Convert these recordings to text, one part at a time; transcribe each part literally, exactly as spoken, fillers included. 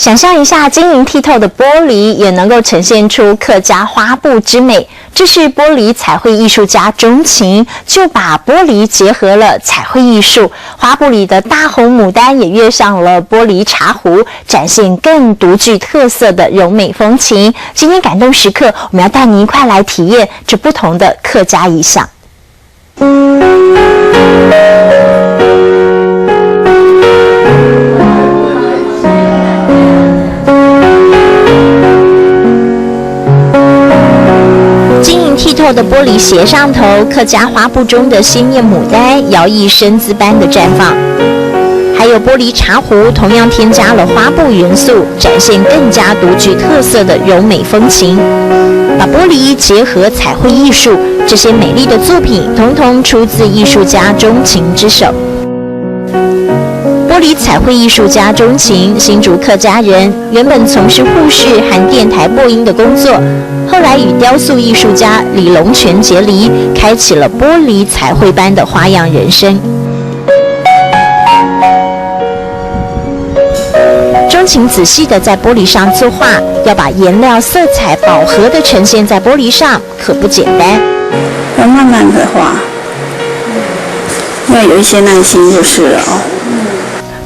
想象一下，晶莹剔透的玻璃也能够呈现出客家花布之美。这是玻璃彩绘艺术家钟情，就把玻璃结合了彩绘艺术。花布里的大红牡丹也跃上了玻璃茶壶，展现更独具特色的柔美风情。今天感动时刻，我们要带您一块来体验这不同的客家意象。晶莹剔透的玻璃鞋上头，客家花布中的鲜艳牡丹摇曳生姿般的绽放。还有玻璃茶壶，同样添加了花布元素，展现更加独具特色的柔美风情。把玻璃结合彩绘艺术，这些美丽的作品，统统出自艺术家钟情之手。玻璃彩绘艺术家钟情，新竹客家人，原本从事护士和电台播音的工作，后来与雕塑艺术家李龙泉结理，开启了玻璃彩绘般的花样人生。钟情仔细地在玻璃上作画，要把颜料、色彩饱和地呈现在玻璃上，可不简单。要慢慢地画，要有一些耐心就是了哦。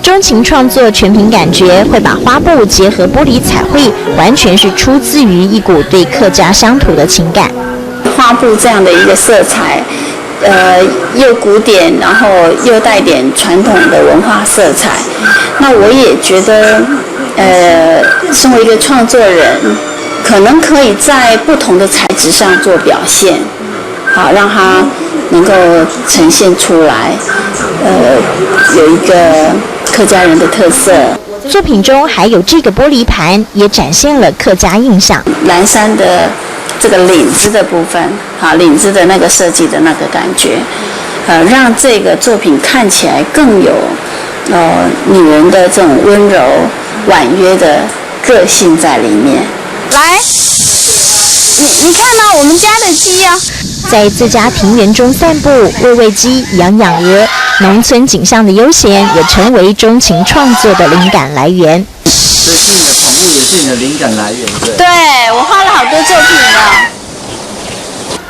钟情创作全凭感觉，会把花布结合玻璃彩绘，完全是出自于一股对客家乡土的情感。花布这样的一个色彩，呃，又古典，然后又带点传统的文化色彩。那我也觉得，呃，身为一个创作人，可能可以在不同的材质上做表现，好，让它能够呈现出来，呃，有一个客家人的特色。作品中还有这个玻璃盘，也展现了客家印象。蓝衫的这个领子的部分，哈，领子的那个设计的那个感觉，呃，让这个作品看起来更有，呃，女人的这种温柔、婉约的个性在里面。来，你你看到我们家的鸡啊，在自家庭园中散步，喂喂鸡，养养鹅，农村景象的悠闲也成为钟情创作的灵感来源。所以是你的宠物也是你的灵感来源，对不对？对，我画了好多作品呢。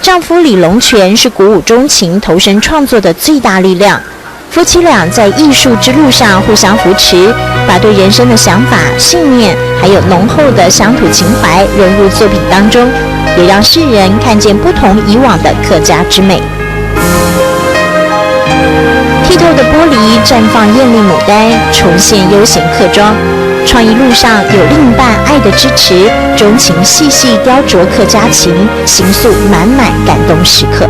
丈夫李龙泉是鼓舞钟情投身创作的最大力量。夫妻俩在艺术之路上互相扶持，把对人生的想法、信念，还有浓厚的乡土情怀融入作品当中，也让世人看见不同以往的客家之美。剔透的玻璃绽放艳丽牡丹，重现悠闲客庄。创意路上有另一半爱的支持，钟情细细雕琢客家情，形塑满满感动时刻。